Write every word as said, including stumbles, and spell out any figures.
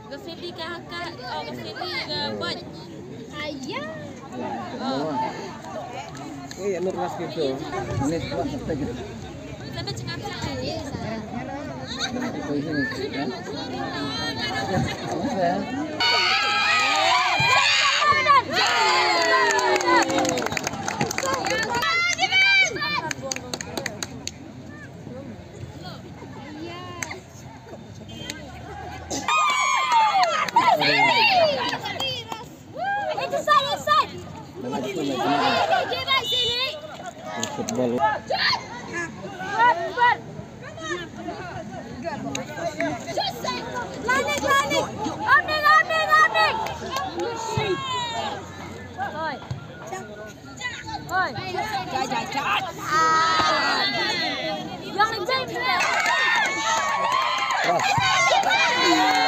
Ka Feli ka, ka, oh, ka Feli ka buat. Ayah. Oh. Eh, anu keras gitu. Ini keras gitu. Kita dah cengap-cengap. Itu ini, ya. Ya, ya. Football. Oi. Oi. Jai, jai, jai. Yang jai. Keras.